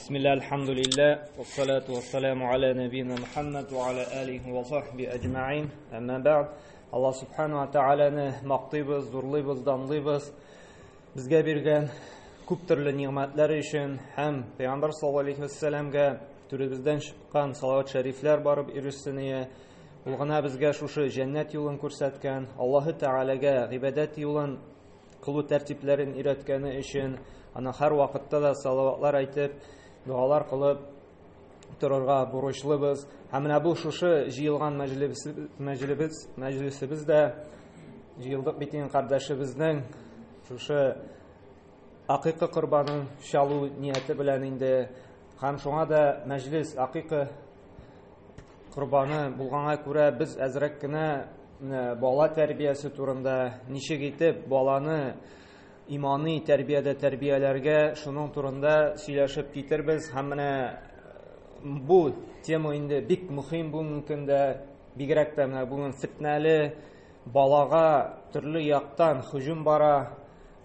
Бисмилла, альхамдулилля, вассалату вассаламу аля набина Мухаммад ва аля алихи ва сахби әҗмәин. Әмма бәгъд. Аллаһ субхану ва тааляны мактыйбыз, зурлыйбыз, данлыйбыз. Безгә биргән күп төрле нигъмәтләре өчен һәм Пәйгамбәр саллаллаһу алейхи вәссәламгә түребездән чыккан салават шәрифләр барып ирешсен ие. Ул гына безгә шушы җәннәт юлын күрсәткән, Аллаһы Тәгаләгә гыйбадәт юлын кылу тәртипләрен өйрәткәне өчен ана һәр вакытта да салаватлар әйтеп, догалар кылып торырга бурычлыбыз. Һәм менә бу шушы җыелган мәҗлебез, мәҗлесебез дә җыелдык бит инде кардәшебезнең шушы акыйка корбанын чалу нияте белән инде. Һәм шуңа да мәҗлес акыйка корбаны булганга күрә без әзрәк кенә бала тәрбиясе турында, ничек итеп баланы имани тәрбиядә тәрбияләргә, шуның турында сөйләшеп китербез. Һәм менә бу тема инде бик мөһим бүгенге көндә, бигрәк тә менә бүген фетнәле балага төрле яктан һөҗүм бара,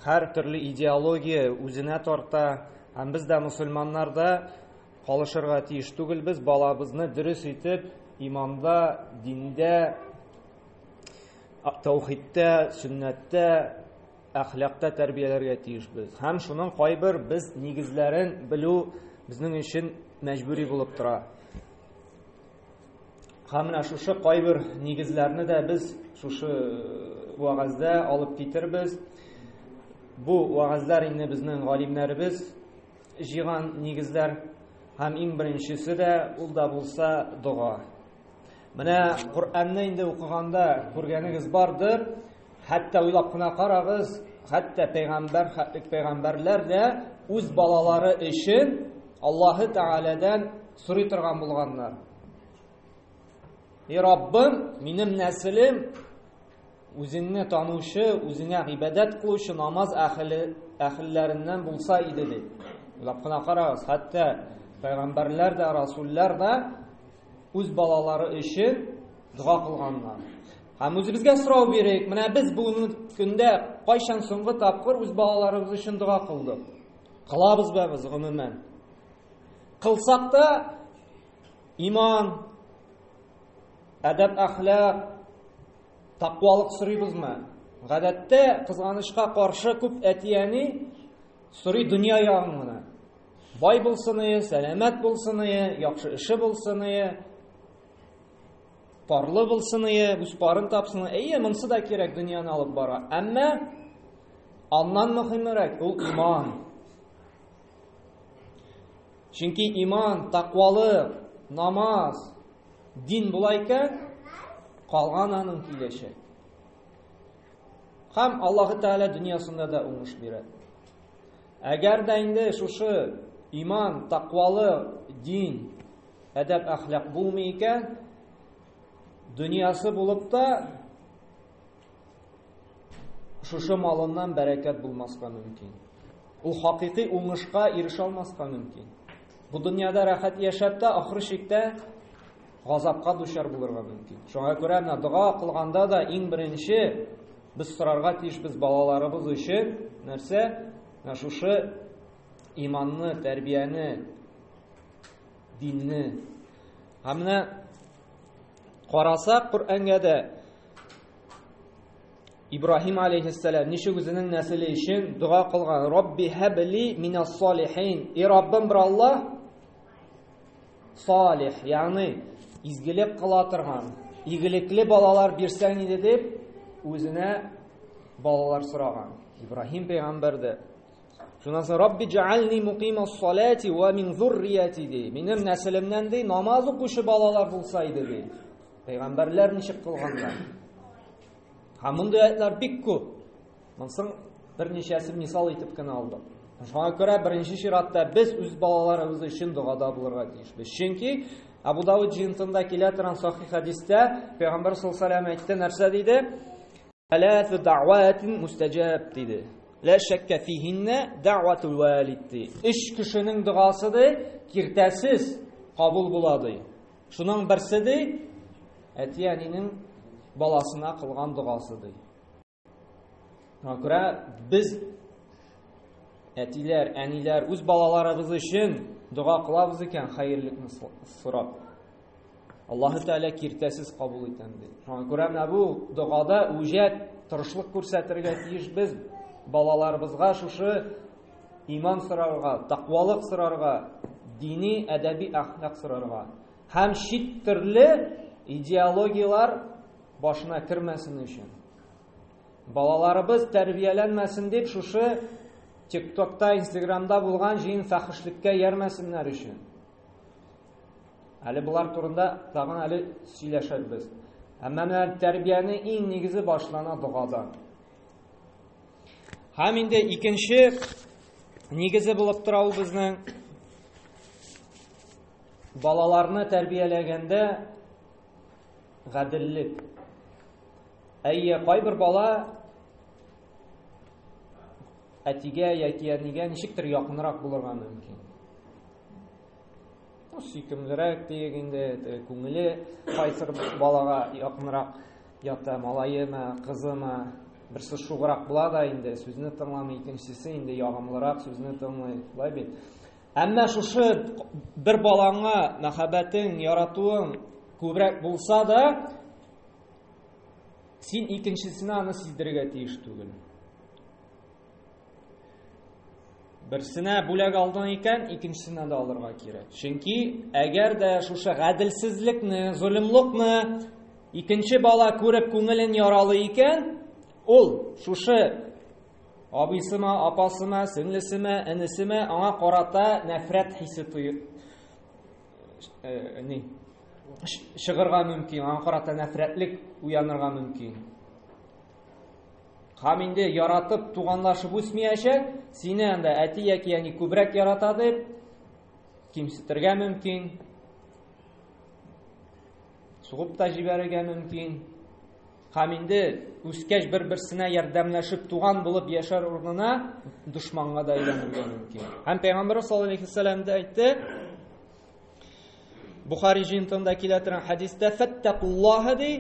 һәр төрле идеология үзенә тарта. Һәм без дә мусульманнар да калышырга тиеш түгелбез, балабызны дөрес итеп иманда, диндә, таухидтә, сөннәттә, әхлакта тәрбияләргә тиешбез. Һәм шуның кайбер без нигезләрен белү безнең өчен мәҗбүри булып тора. Һәм менә шушы кайбер нигезләрне дә без шушы вәгазьдә алып китербез. Бу вәгазьләр инде безнең галимнәребез җыйган нигезләр һәм иң беренчесе дә ул да булса дога. Менә Коръәнне инде укыганда күргәнегез бардыр, хәтта уйлап кына карагыз, хәтта пәйгамбәр, хәтлек пәйгамбәрләр дә үз балалары өчен Аллаһы Тәгаләдән сорый торган булганнар. И Раббым, минем нәселем Үзеңне танучы, үзеңә гыйбадәт кылучы намаз әһеле, әһелләреннән булса иде дип. Уйлап кына карагыз, хәтта пәйгамбәрләр дә, расуллар да үз балалары өчен дога кылганнар. Һәм үзебезгә сорау бирик, менә без бүгенге көндә кайчан соңгы тапкыр үз балаларыбыз өчен дога кылдык? Кылабызбы без гомумән? Кылсак та иман, әдәп әхлак, Тәкъвалык сорыйбызмы? Гадәттә, кызганычка каршы күп әти-әни сорый дөнья ягын гына. Бай булсын ие, сәламәт булсын ие, яхшы эше булсын ие, парлы булсын ие, үз парын тапсын. Әйе, монсы да кирәк дөньяны алып бара. Әмма аннан мөһимрәк ул иман. Чөнки иман, тәкъвалык, намаз, Дин була икән, калган аның киләчәк. Һәм Аллаһы Тәгалә дөньясында да уңыш бирә. Әгәр дә инде шушы иман, тәкъвалы дин, әдәп, әхлак булмый икән, дөньясы булып та шушы малыннан бәрәкәт булмаска мөмкин. Ул хакыйкый уңышка ирешә алмаска мөмкин. Бу дөньяда рәхәт яшәп тә, ахыр чиктә газапка дучар булырга мөмкин. Шуңа күрә менә дога кылганда да иң беренче без сорарга тиешбез балаларыбыз өчен нәрсә? Менә шушы иманны, тәрбияне, динне. Һәм менә карасак Коръәнгә дә Ибраһим алейхиссалам ничек үзенең нәселе өчен дога кылган? Рабби хабли минас салихин. И Раббым бер Аллаһ салих, ягъни изгелек кыла торган, игелекле балалар бирсәң иде дип үзенә балалар сораган. Ибраһим пәйгамбәр дә. Шуннан соң Рабби җаальни мукимас салати ва мин зуррияти ди. Минем нәселемнән ди намаз укучы балалар булса иде ди. Пәйгамбәрләр ничек кылганнар? Һәм мондый аятлар бик күп. Монсын берничәсен мисал итеп кенә алдык. Шуңа күрә беренче чиратта без үз балаларыбыз өчен догада булырга тиешбез. Чөнки Абу Давыд җыентында килә торган сахих хәдистә Пәйгамбәр саллаллаһу алейһи ва әйтте, нәрсә диде? Әләфу дa'ватин мустаҗаб диде. Ла шакка фихинна дa'ватул валид ди. Өч кешенең догасы ди, киртәсез кабул була ди. Шуның берсе ди, әти-әнинең баласына кылган догасы ди. Шуңа күрә без әтиләр, әниләр үз балаларыбыз өчен дога кылабыз икән, хәерлекне сорап, Аллаһы Тәгалә киртәсез кабул итәм ди. Шуңа күрә менә бу догада үҗәт, тырышлык күрсәтергә тиеш без балаларыбызга шушы иман сорарга, тәкъвалык сорарга, дини, әдәби әхлак сорарга. Һәм чит төрле идеологияләр башына кермәсен өчен. Балаларыбыз тәрбияләнмәсен дип шушы ТикТокта, Инстаграмда булган җыен фәхишлеккә ярмәсеннәр өчен. Әле болар турында тагын әле сөйләшербез. Әмма менә тәрбиянең иң нигезе башлана догадан. Һәм инде икенче нигезе булып тора ул безнең балаларны тәрбияләгәндә гаделлек. Әйе, кайбер бала әтигә яки әнигә ничектер якынрак булырга мөмкин. Ну, сөйкемлерәк диек инде, күңеле кайсыр балага якынрак ята, малаемы, кызымы, берсе шуграк була да инде, сүзне тыңламый, икенчесе инде ягымлырак сүзне тыңлый, шулай бит. Әмма шушы бер балаңа мәхәббәтең, яратуың күбрәк булса да, син икенчесенә аны сиздерергә тиеш түгел. Берсенә бүләк алдың икән, икенчесенә дә алырга кирәк. Чөнки әгәр дә шушы гаделсезлекне, золымлыкны икенче бала күреп күңелен яралый икән, ул шушы абыйсымы, апасымы, сеңлесеме, энесеме аңа карата нәфрәт хисе тою э, ни чыгырга мөмкин, аңа карата нәфрәтлек уянырга мөмкин. Һәм инде яратып, туганлашып үсмиячәк, сине анда әти яки әни күбрәк ярата дип кимсетергә мөмкин. Сугып та җибәрергә мөмкин. Һәм инде үскәч бер-берсенә ярдәмләшеп туган булып яшәр урынына дошманга да әйләнергә мөмкин. Һәм Пәйгамбәр саллаллаһу алейхи вәсәлләм дә әйтте, Бухари җыентыгында килә торган хәдистә фәттакуллаһа ди,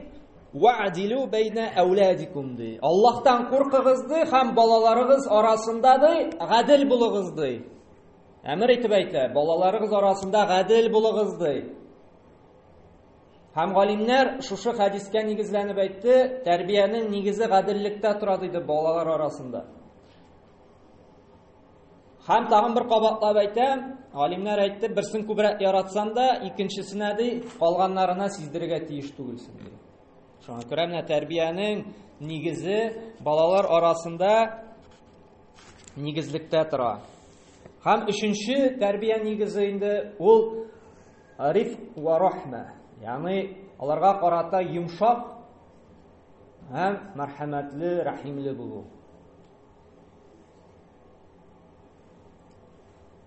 ва'дилу бәйнә әүләдикум ди. Аллаһтан куркыгыз ди һәм балаларыгыз арасында ди гадел булыгыз ди. Әмер итеп әйтә, балаларыгыз арасында гадел булыгыз ди. Һәм галимнәр шушы хәдискә нигезләнеп әйтте, тәрбиянең нигезе гаделлектә тора диде балалар арасында. Һәм тагын бер кабатлап әйтәм, галимнәр әйтте, берсен күбрәк яратсаң да, икенчесенә ди, калганнарына сиздерергә тиеш түгелсең ди. Шуңа күрә менә тәрбиянең нигезе балалар арасында нигезлектә тора. Һәм өченче тәрбия нигезе инде ул риф ва рахма, ягъни аларга карата йомшак һәм мәрхәмәтле, рәхимле булу.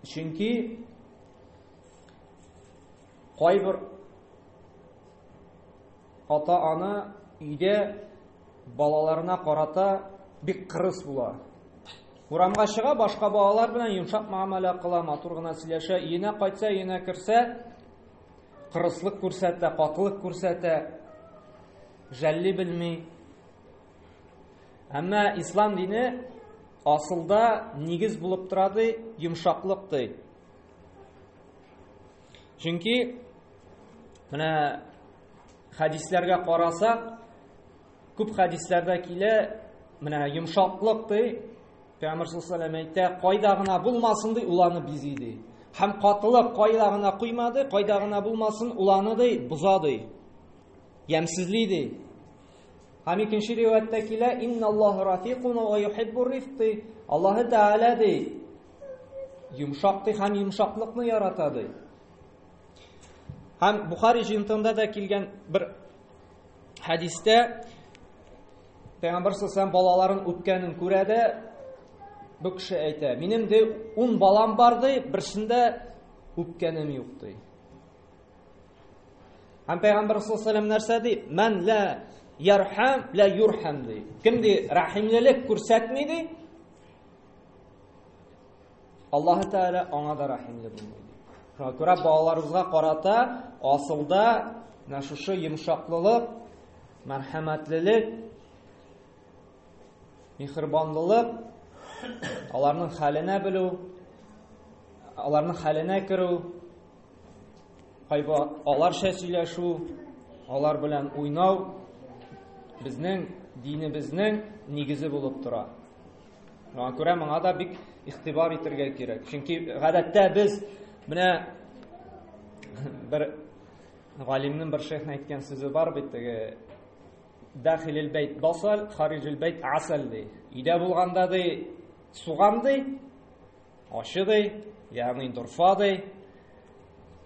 Чөнки кайбер ата-ана өйдә балаларына карата бик кырыс була. Урамга чыга, башка балалар белән йомшак мөгамәлә кыла, матур гына сөйләшә, өенә кайтса, өенә керсә, кырыслык күрсәтә, катылык күрсәтә, жәлли белми. Әмма ислам дине асылда нигез булып тора ди, йомшаклык ди. Чөнки менә хәдисләргә карасак, күп хәдисләрдә килә, менә йомшаклык ди, Пәйгамбәр саллаллаху алейһи әйтә, кайда гына булмасын ди, ул аны бизи ди. Һәм катылык кайда гына куймады, кайда гына булмасын, ул аны ди, боза ди. Ямьсезли ди. Һәм икенче риваятьтә килә, Инналлаһу рафикун ва юхиббур рифк ди. Аллаһы Тәгалә ди, йомшак ди һәм йомшаклыкны ярата ди. Һәм Бухари җыентыгында да килгән бер хәдистә Пәйгамбәр саллаллаху балаларын үпкәнен күрә дә бу кеше әйтә, минем ди 10 балам бар ди, берсендә үпкәнем юк ди. Һәм Пәйгамбәр саллаллаху алейһи нәрсә ди? Ман ла ярхам ла юрхам ди. Кем ди рәхимлелек күрсәтми ди? Аллаһ Тәгалә аңа да рәхимле булмый ди. Шуңа күрә балаларыбызга карата асылда менә шушы йомшаклылык, мәрхәмәтлелек, миһербанлылык Аларның хәленә белү, аларның хәленә керү, кайба аларча сөйләшү, алар белән уйнау безнең динебезнең нигезе булып тора. Шуңа күрә моңа да бик игътибар итәргә кирәк. Чөнки гадәттә без менә бер галимнең бер шейхның әйткән сүзе бар бит теге Дахилил бәйт басал, хариҗил бәйт асал ди. Өйдә булганда ди суган ди, ачы ди, ягъни дорфа ди.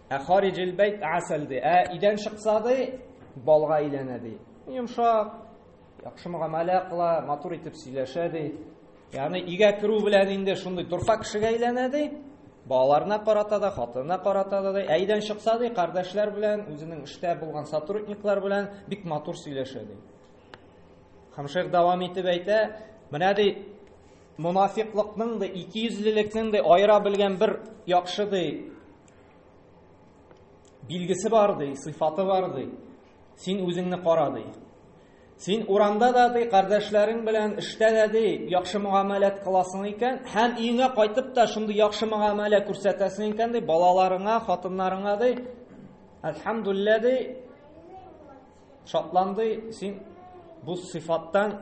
Ә хариҗил бәйт асал ди. Ә өйдән чыкса ди, балга әйләнә ди. Йомшак, яхшы мөгамәлә кыла, матур итеп сөйләшә ди. Ягъни өйгә керү белән инде шундый дорфа кешегә әйләнә ди. Балаларына карата да, хатынына карата да ди. Ә өйдән чыкса ди, кардәшләр белән, үзенең эштә булган сотрудниклар белән бик матур сөйләшә ди. Һәм шейх дәвам итеп әйтә, менә ди, монафиклыкның да, икейөзлелекнең дә аера белгән бер яхшы ди билгесе бар ди, сыйфаты бар ди. Син үзеңне кара ди. Син урамда да ди, кардәшләрең белән эштә дә ди, яхшы мөгамәләт кыласың икән, һәм өеңә кайтып та шундый яхшы мөгамәлә күрсәтәсең икән ди, балаларыңа, хатыннарыңа ди, әлхәмдүлиллә ди, шатлан ди, син бу сыйфаттан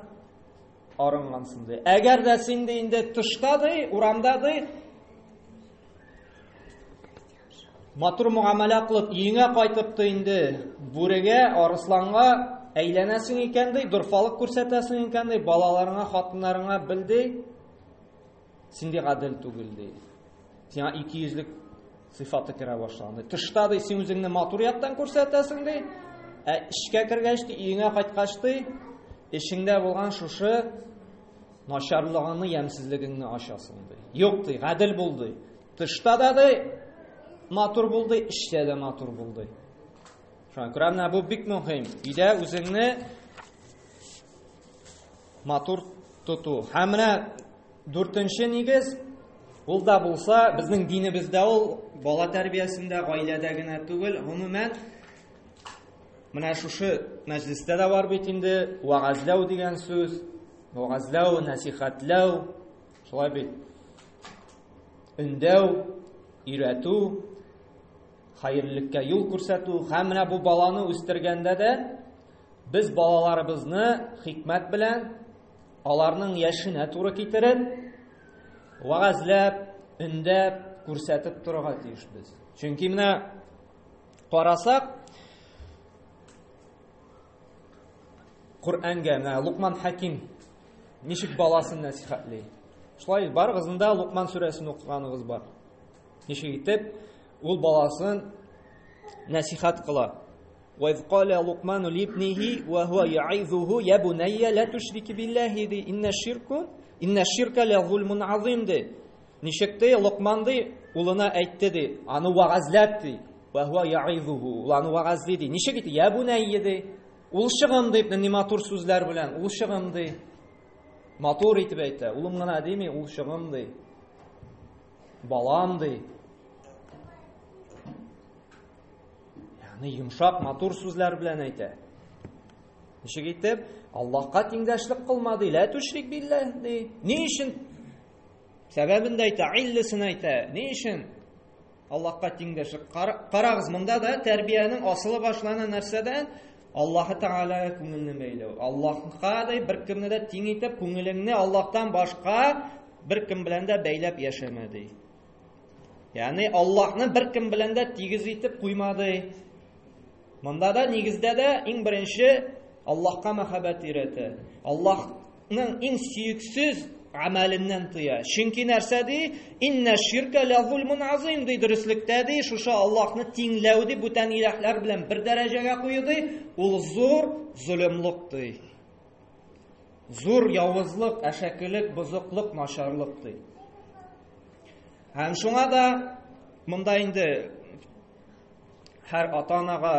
арынгансың ди. Әгәр дә син ди инде тышта ди, урамда ди, Матур мөгамәлә кылып, өеңә кайтып та инде бүрегә, арысланга әйләнәсең икән ди, дорфалык күрсәтәсең икән ди, балаларыңа, хатыннарыңа бел ди, син ди гадел түгел ди. Сиңа икейөзлек сыйфаты керә башлаган ди. Тышта ди син үзеңне матур яктан күрсәтәсең ди, ә эчкә кергәч ди, өеңә кайткач ди, эчеңдә булган шушы начарлыгыңны, ямьсезлегеңне ачасың ди. Юк ди, гадел бул ди. Тышта да ди матур булды, эчтә дә матур булды. Шуңа күрә менә бу бик мөһим. Өйдә үзеңне матур тоту. Һәм менә дүртенче нигез, ул да булса, безнең динебездә ул бала тәрбиясендә, гаиләдә генә түгел, гомумән менә шушы мәҗлестә дә бар бит инде вәгазьләү дигән сүз, вәгазьләү, нәсихәтләү, шулай бит. Өндәү, өйрәтү, хәерлелеккә юл күрсәтү һәм менә бу баланы үстергәндә дә без балаларыбызны хикмәт белән аларның яшенә туры китереп, вәгазьләп, өндәп, күрсәтеп торырга тиешбез. Чөнки менә карасак, Коръәнгә менә Лукман Хаким ничек баласын нәсихәтли. Шулай барыгызның да Лукман сүрәсен укыганыгыз бар. Ничек итеп ул баласын нәсихәт кыла. وإذ قال لقمان لابنه وهو يعظه يا بني لا تشرك بالله ди إن الشرك إن الشرك لظلم عظيم ди. Ничек ди Лукман ди улына әйтте ди, аны вәгазьләп ди. Вә һуа яизуху. Ул аны вәгазьли ди. Ничек итте? Я бунәйе ди. Ул чыгым дип, нинди матур сүзләр белән, ул чыгым ди. Матур итеп әйтә. Улым гына дими, ул чыгым ди. Балам ди. Ягъни йомшак, матур сүзләр белән әйтә. Ничек итеп? Аллаһка тиңдәшлек кылма ди. Лә түшрик билләһ ди. Ни өчен? Сәбәбен дә әйтә, иллесен әйтә. Ни өчен? Аллаһка тиңдәшлек. Карагыз, монда да тәрбиянең асылы башлана нәрсәдән? Аллаһы Тәгаләгә күңелне бәйләү. Аллаһка да бер кемне дә тиң итеп, күңелеңне Аллаһтан башка бер кем белән дә бәйләп яшәмә ди. Ягъни Аллаһны бер кем белән дә тигез итеп куйма ди. Монда да нигездә дә иң беренче Аллаһка мәхәббәт өйрәтә. Аллаһның иң сөексез гамәленнән тыя. Чөнки нәрсә ди? Инна ширка ла зулмун азим ди, дөреслектә ди, шушы Аллаһны тиңләү ди, бүтән илаһлар белән бер дәрәҗәгә кую ди, ул зур золымлык ди. Зур явызлык, әшәкелек, бозыклык, начарлык ди. Һәм шуңа да монда инде Һәр ата-анага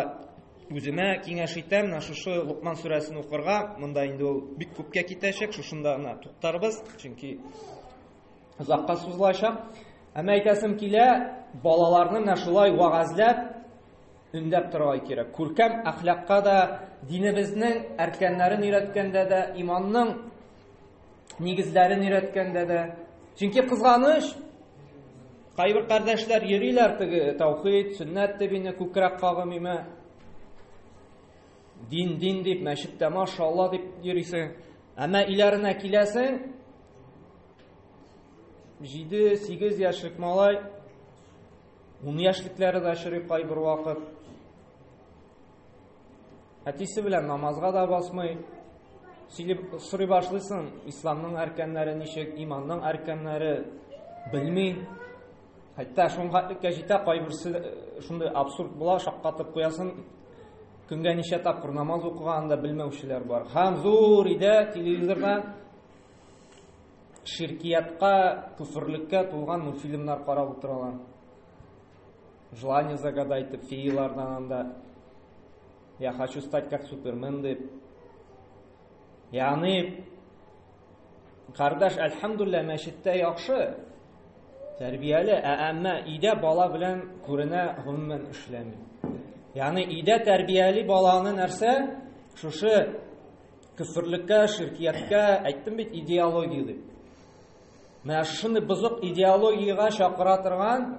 үземә киңәш итәм, менә шушы Лукман сүрәсен укырга, монда инде ул бик күпкә китәчәк, шушында гына туктарбыз, чөнки озакка сузылачак. Әмма әйтәсем килә, балаларны менә шулай вәгазьләп, өндәп торырга кирәк. Күркәм әхлакка да, динебезнең әркәннәрен өйрәткәндә дә, иманның Нигезләрен өйрәткәндә дә. Чөнки кызганыч, кайбер кардәшләр йөриләр теге таухид, сөннәт дип инде күкрәк кагып име. Дин, дин дип, мәчеттә машалла дип йөрисең. Әмма өйләренә киләсең, 7-8 яшьлек малай, 10 яшьлекләре дә очрый кайбер вакыт. Әтисе белән намазга да басмый. Сөйләп сорый башлыйсың, исламның әркәннәре ничек, иманның әркәннәре белми. Хәтта шуңа хәтлеккә җитә, кайберсе шундый абсурд була, шаккатып куясың. Көнгә ничә тапкыр намаз укыганын да белмәүчеләр бар. Һәм зур өйдә телевизордан ширкиятка, күферлеккә тулган мультфильмнар карап утыралар. Желание загадать дип, феялардан анда. Я хочу стать как Супермен дип. Ягъни кардаш, әлхәмдулилла, мәчеттә яхшы, тәрбияле, ә әмма өйдә бала белән күренә гомумән эшләми. Ягъни өйдә тәрбияли баланы нәрсә? Шушы көферлеккә, ширкияткә, әйттем бит, идеология дип. Менә шундый бозык идеологиягә чакыра торган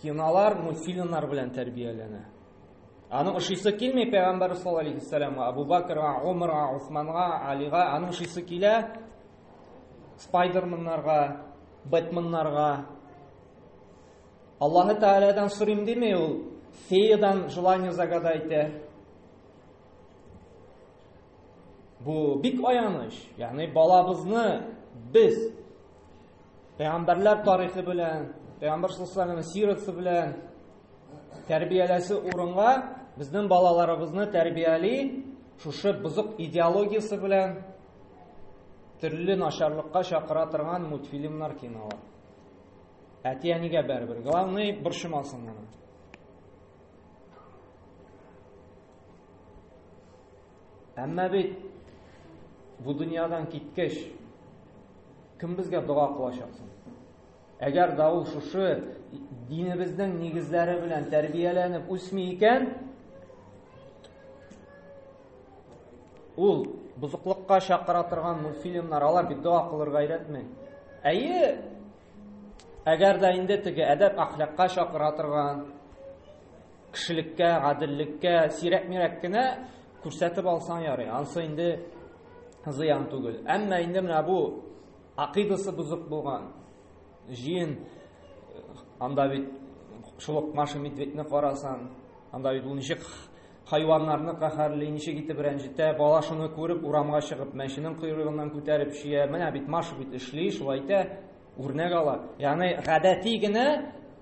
кинолар, мультфильмнар белән тәрбияләнә. Аның ошыйсы килми пәйгамбәр саллаллаһу алейхи вәссәламга, Абу Бакрга, Умарга, Усманга, Алига, аның ошыйсы килә Спайдерменнарга, Бэтменнарга. Аллаһы Тәгаләдән сорыйм дими ул, феядан желание загадайте. Бу бик аяныч. Ягъни балабызны без пәйгамбәрләр тарихы белән, пәйгамбәр саллаллаһу сирасы белән тәрбияләсе урынга безнең балаларыбызны тәрбияли шушы бозык идеологиясе белән төрле начарлыкка чакыра торган мультфильмнар, кинолар. Әти-әнигә бәрібір. Главный борчымасын гына. Әмма бит бу дөньядан киткәч, кем безгә дога кылачак соң? Әгәр дә ул шушы динебезнең нигезләре белән тәрбияләнеп үсми икән, ул бозыклыкка чакыра торган мультфильмнар, алар бит дога кылырга өйрәтми. Әйе, әгәр дә инде теге әдәп әхлакка чакыра торган, кешелеккә, гаделлеккә сирәк-мирәк кенә күрсәтеп алсаң ярый. Ансы инде зыян түгел. Әмма инде менә бу акыйдасы бозык булган җыен, анда бит шул ук Маша Медведьне карасаң, анда бит ул ничек хайваннарны каһәрли, ничек итеп рәнҗетә, бала шуны күреп урамга чыгып, мәченең койрыгыннан күтәреп чөя. Менә бит Маша бит эшли, шулай итә, үрнәк ала. Ягъни гадәти генә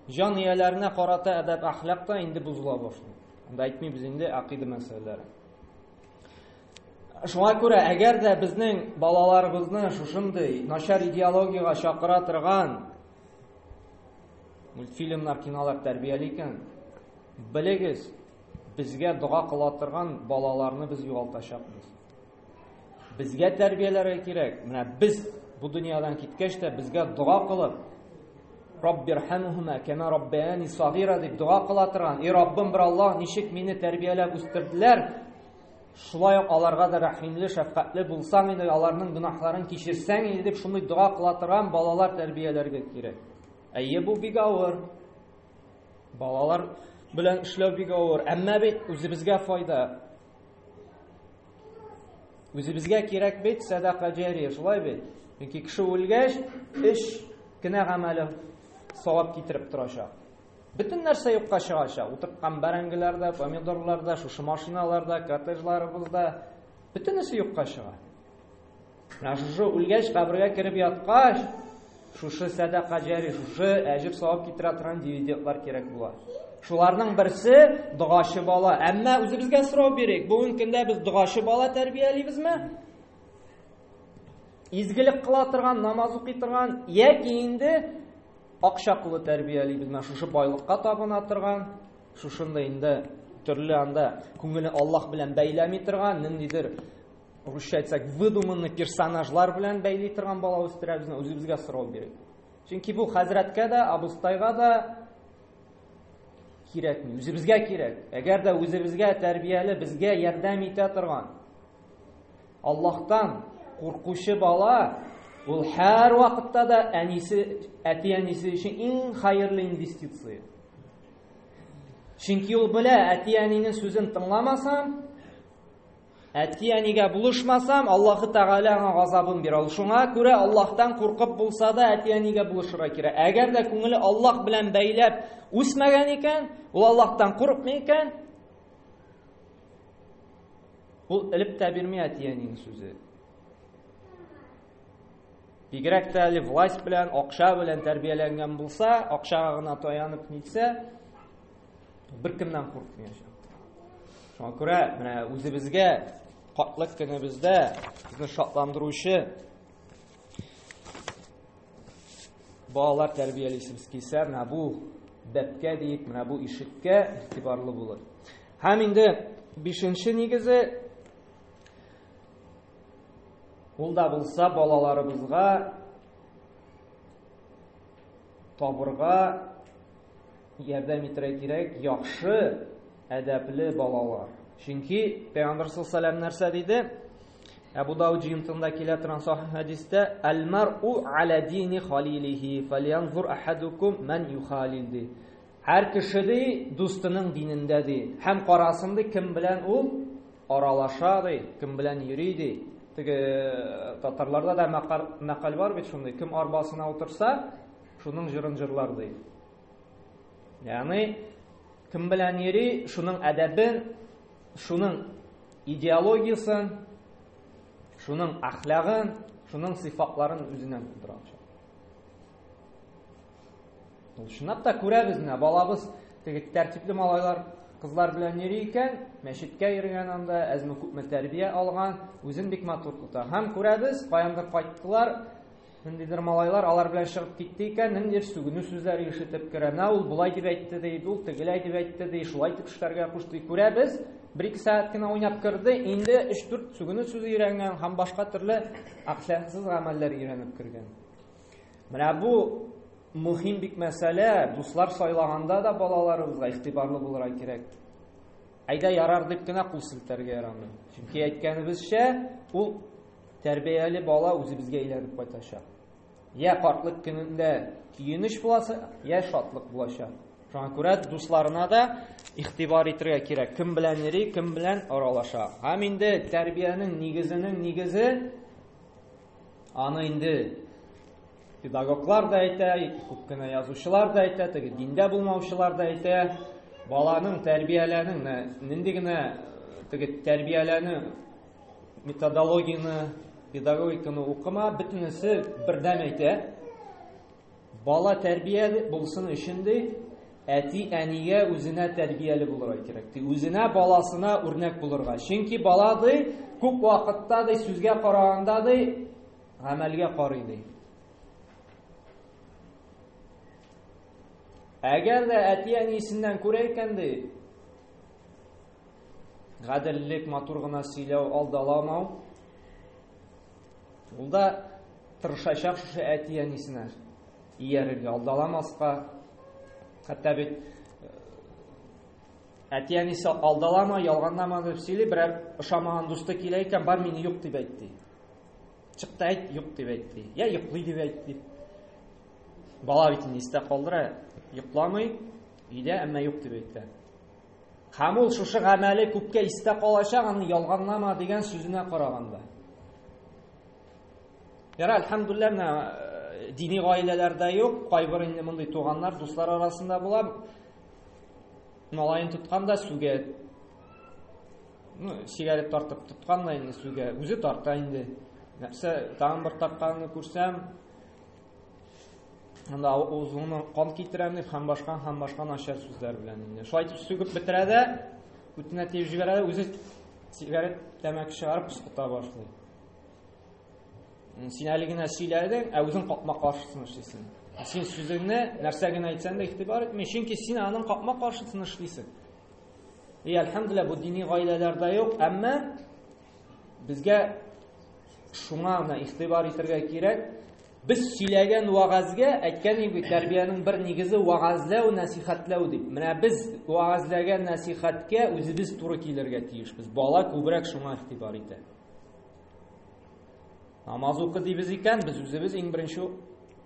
җан ияләренә карата әдәп әхлак та инде бозыла башлый. Анда әйтмибез инде акыйда мәсьәләләре. Шуңа күрә, әгәр дә безнең балаларыбызны шушындый начар идеологиягә чакыра торган мультфильмнар, кинолар тәрбияли икән, белегез, безгә дога кыла торган балаларны без югалтачакбыз. Безгә тәрбияләргә кирәк. Менә без бу дөньядан киткәч тә безгә дога кылып, Раббирхамхума кама раббаяни сагира дип дога кыла торган, "И Раббым, бер Аллаһ, ничек мине тәрбияләп үстерделәр, шулай ук аларга да рәхимле, шәфкатьле булсаң инде, аларның гөнаһларын кичерсәң инде" дип шундый дога кыла торган балалар тәрбияләргә кирәк. Әйе, бу бик авыр. Балалар белән эшләү бик авыр, әмма бит үзебезгә файда. Үзебезгә кирәк бит сәдака җәрия, шулай бит? Чөнки кеше үлгәч, эш кенә гамәле савап китереп торачак. Бөтен нәрсә юкка чыгачак. Утырткан бәрәңгеләр дә, помидорлар да, шушы машиналар да, коттеджларыбыз да, бөтенесе юкка чыга. Менә шушы үлгәч, кабергә кереп яткач, шушы сәдака җәри, шушы әҗер савап китерә торган дивидендлар кирәк була. Шуларның берсе догачы бала. Әмма үзебезгә сорау бирик. Бүгенге көндә без догачы бала тәрбиялибезме? Изгелек кыла торган, намаз укый торган яки инде акча кулы тәрбиялибезме? Шушы байлыкка табына торган, шушында инде төрле анда күңеле Аллаһ белән бәйләми торган, ниндидер русча әйтсәк, выдуманный персонажлар белән бәйли торган бала үстерәбез, үзебезгә сорау бирик. Чөнки бу хәзрәткә дә, абыстайга да кирәкми, үзебезгә кирәк. Әгәр дә үзебезгә тәрбияле, безгә ярдәм итә торган Аллаһтан куркучы бала Ул һәр вакытта да әнисе, әти-әнисе өчен иң хәерле инвестиция. Чөнки ул белә, әти-әнинең сүзен тыңламасам, әти-әнигә булышмасам, Аллаһы Тәгалә аңа газабын бирә. Ул шуңа күрә Аллаһтан куркып булса да әти-әнигә булышырга кирәк. Әгәр дә күңеле Аллаһ белән бәйләп үсмәгән икән, ул Аллаһтан курыкмый икән, ул элеп тә бирми әти-әнинең сүзе. Бигрәк тә әле власть белән, акча белән тәрбияләнгән булса, акчага гына таянып нитсә, беркемнән куркмаячак. Шуңа күрә менә үзебезгә картлык көнебездә безне шатландыручы балалар тәрбиялисебез килсә, менә бу бәбкә диек, менә бу ишеккә игътибарлы булыр. Һәм инде бишенче нигезе ул да булса балаларыбызга табырга ярдәм итәргә кирәк яхшы әдәпле балалар. Чөнки Пәйгамбер саллаллаху алейһи нәрсә диде? Әбу Дауд җыентыгында килә торган сахих хәдистә: "Әл-мар'у аля дини халилихи, фальянзур ахадукум ман юхалил" ди. Һәр кеше ди дустының динендә ди. Һәм карасын ди кем белән ул аралаша ди, кем белән йөри ди. Теге татарларда да мәкаль бар бит шундый, кем арбасына утырса, шуның җырын җырлар ди. Ягъни кем белән йөри, шуның әдәбен, шуның идеологиясен, шуның әхлагын, шуның сыйфатларын үзеннән тудыра. Ул чынлап та күрәбез менә балабыз теге тәртипле малайлар, кызлар белән йөри икән, мәчеткә йөргән анда, әзме күпме тәрбия алган, үзен бик матур тота. Һәм күрәбез, каяндыр кайттылар, ниндидер малайлар алар белән чыгып китте икән, ниндидер сүгенү сүзләре ишетеп керә. Менә ул болай дип әйтте ди, ул тегеләй дип әйтте ди, шулай дип эшләргә кушты. Күрәбез, бер-ике сәгать кенә уйнап керде, инде өч-дүрт сүгенү сүзе өйрәнгән һәм башка төрле әхлаксыз гамәлләр өйрәнеп кергән. Менә бу мөһим бик мәсьәлә, дуслар сайлаганда да балаларыбызга игътибарлы булырга кирәк. Әйдә ярар дип кенә кул селтәргә ярамый. Чөнки әйткәнебезчә, ул тәрбияле бала үзебезгә әйләнеп кайтачак. Я картлык көнендә көенеч буласы, я шатлык булачак. Шуңа күрә дусларына да игътибар итәргә кирәк. Кем белән йөри, кем белән аралаша. Һәм инде тәрбиянең нигезенең нигезе аны инде педагоглар да әйтә, күп кенә язучылар да әйтә, теге диндә булмаучылар да әйтә. Баланың тәрбияләнең нинди генә теге тәрбияләнү методологияне, педагогиканы укыма, бөтенесе бердәм әйтә. Бала тәрбия булсын өчен ди, әти-әнигә үзенә тәрбияле булырга кирәк. Ди, үзенә баласына үрнәк булырга. Чөнки бала ди, күп вакытта ди сүзгә караганда ди, гамәлгә карый ди. Әгәр дә әти-әнисеннән күрә икән ди, гаделлек, матур гына сөйләү, алдаламау, ул да тырышачак шушы әти-әнисенә иярергә, алдаламаска. Хәтта бит әти-әнисе алдалама, ялганлама дип сөйли, берәр ошамаган дусты килә икән, бар мине юк дип әйт ди. Чык та әйт, юк дип әйт ди. Я йоклый дип әйт ди. Бала бит инде истә калдыра, йокламый, өйдә, әмма юк дип әйтә. Һәм ул шушы гамәле күпкә истә калачак, аны ялганлама дигән сүзенә караганда. Яра, әлхәмдүлилләһ, менә дини гаиләләрдә юк, кайбер инде мондый туганнар, дуслар арасында була. Малаен тоткан да сүгә. Ну, сигарет тартып тоткан да инде сүгә. Үзе тарта инде. Нәрсә, тагын бер тартканны күрсәм, анда авызыңны кан китерәм дип һәм башка һәм башка начар сүзләр белән инде. Шулай итеп сүгеп бетерә дә, күтенә тиеп җибәрә дә, үзе сигарет, тәмәке чыгарып пыскыта башлый. Син әле генә сөйләдең, ә үзең капма-каршысын эшлисең. Син сүзеңне нәрсә генә әйтсәң дә игътибар итми, чөнки син аның капма-каршысын эшлисең. И әлхәмдүлилләһ, бу дини гаиләләрдә юк, әмма безгә шуңа гына игътибар итәргә кирәк. Без сөйләгән вәгазьгә әйткән идек, тәрбиянең бер нигезе вәгазьләү, нәсихәтләү дип. Менә без вәгазьләгән нәсихәткә үзебез туры килергә тиешбез. Бала күбрәк шуңа игътибар итә. Намаз укы дибез икән, без үзебез иң беренче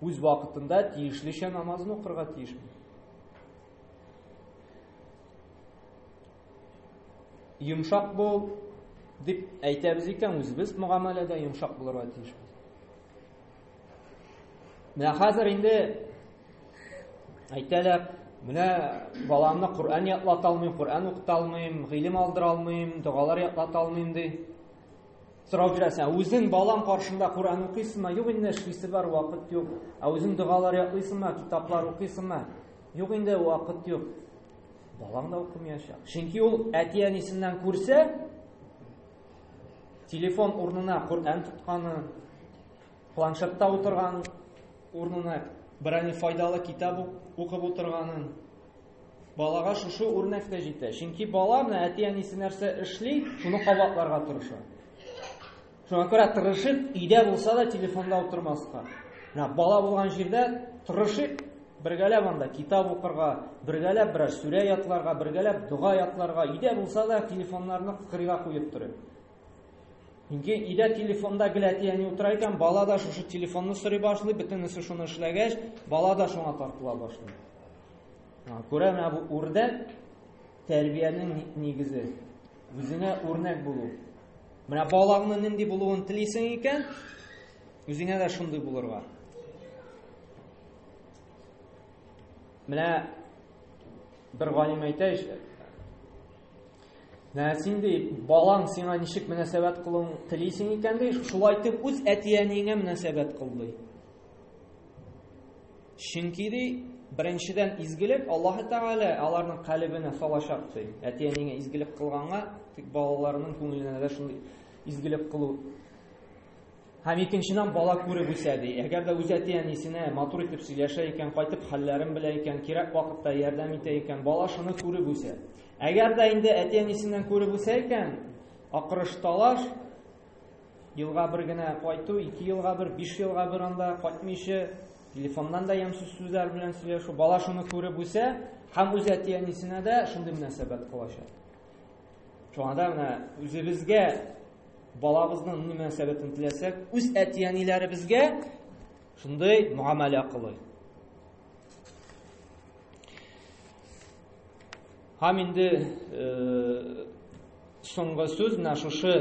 үз вакытында тиешлечә намазны укырга тиешбез. Йомшак бул дип әйтәбез икән, үзебез мөгамәләдә йомшак булырга тиешбез. Менә хәзер инде әйтәләр, менә баламны Коръән ятлата алмыйм, Коръән укыта алмыйм, гыйлем алдыра алмыйм, догалар ятлата алмыйм ди. Сорау бирәсең, үзең балаң каршында Коръән укыйсыңмы? Юк инде, эшлисе бар, вакыт юк. Ә үзең догалар ятлыйсыңмы, китаплар укыйсыңмы? Юк инде, вакыт юк. Балаң да укымаячак. Чөнки ул әти-әнисеннән күрсә, телефон урынына Коръән тотканы, планшетта утырган урынына берәр файдалы китап укып утырганын, балага шушы үрнәк тә җитә. Чөнки бала менә әти-әнисе нәрсә эшли, шуны кабатларга тырыша. Шуңа күрә тырышып, өйдә булса да телефонда утырмаска. Менә бала булган җирдә тырышып, бергәләп анда китап укырга, бергәләп берәр сүрә ятларга, бергәләп дога ятларга, өйдә булса да телефоннарны кырыйга куеп торып. Чөнки өйдә телефонда гел әти-әни утыра икән, бала да шушы телефонны сорый башлый, бөтенесе шуны эшләгәч, бала да шуңа тартыла башлый. Күрә менә бу үрдәк тәрбиянең нигезе. Үзеңә үрнәк булу. Менә балаңның нинди булуын телисең икән, үзеңә дә шундый булырга. Менә бер галим әйтә, Менә син ди, балаң сиңа ничек мөнәсәбәт кылуын телисең икән ди, шулай итеп үз әти-әниеңә мөнәсәбәт кыл ди. Чөнки ди, беренчедән изгелек Аллаһы Тәгалә аларның калебенә салачак ди. Әти-әниеңә изгелек кылганга, тик балаларының күңеленә дә шундый изгелек кылу. Һәм икенчедән бала күреп үсә ди. Әгәр дә үз әти-әнисенә матур итеп сөйләшә икән, кайтып хәлләрен белә икән, кирәк вакытта ярдәм итә икән, бала шуны күреп үсә. Әгәр дә инде әти-әнисеннән күреп үсә икән, акырыш талаш, елга бер генә кайту, 2 елга бер, 5 елга бер анда кайтмыйча, телефоннан да ямьсез сүзләр белән сөйләшү, бала шуны күреп үсә һәм үз әти-әнисенә дә шундый мөнәсәбәт кылачак. Шуңа да менә үзебезгә балабызның нинди мөнәсәбәтен теләсәк, үз әти-әниләребезгә шундый муамәлә кылыйк. Һәм инде соңгы сүз менә шушы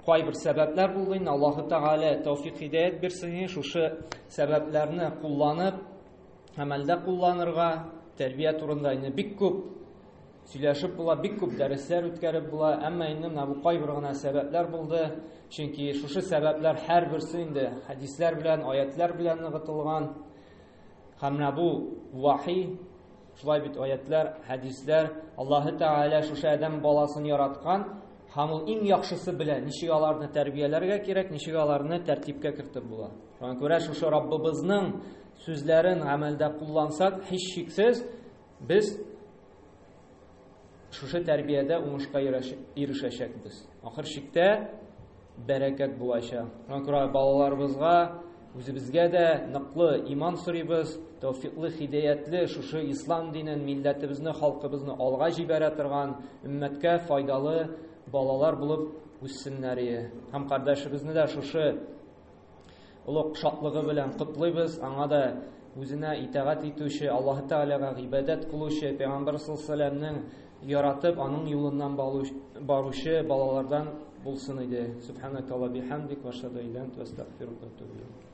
кайбер сәбәпләр булды инде. Аллаһы Тәгалә тәүфик һидәят бирсен, шушы сәбәпләрне кулланып, гамәлдә кулланырга, тәрбия турында инде бик күп сөйләшеп була, бик күп дәресләр үткәреп була, әмма инде менә бу кайбер генә сәбәпләр булды. Чөнки шушы сәбәпләр һәрберсе инде хәдисләр белән, аятлар белән ныгытылган. Һәм менә бу вахи, шулай бит аятлар, хәдисләр, Аллаһы Тәгалә шушы адәм баласын яраткан һәм ул иң яхшысы белә, ничек аларны тәрбияләргә кирәк, ничек аларны тәртипкә кертеп була. Шуңа күрә шушы Раббыбызның сүзләрен гамәлдә куллансак, һичшиксез без шушы тәрбиядә уңышка ирешәчәкбез. Ахыр чиктә бәрәкәт булачак. Шуңа күрә балаларыбызга, үзебезгә дә ныклы иман сорыйбыз, тәүфиклы, хидаятлы шушы ислам динен, милләтебезне, халкыбызны алга җибәрә торган, өммәткә файдалы балалар булып үссеннәр. Һәм кардәшебезне дә шушы олуг шатлыгы белән котлыйбыз. Аңа да үзенә итагать итүче, Аллаһы Тәгаләгә гыйбадәт кылучы, Пәйгамбәр саллаллаһу алейһи яратып, аның юлыннан баручы балалардан булсын иде. Субханакалла бихамдик ва ашһаду ан ла илаһа илля анта астагфирука ва атубу илейк.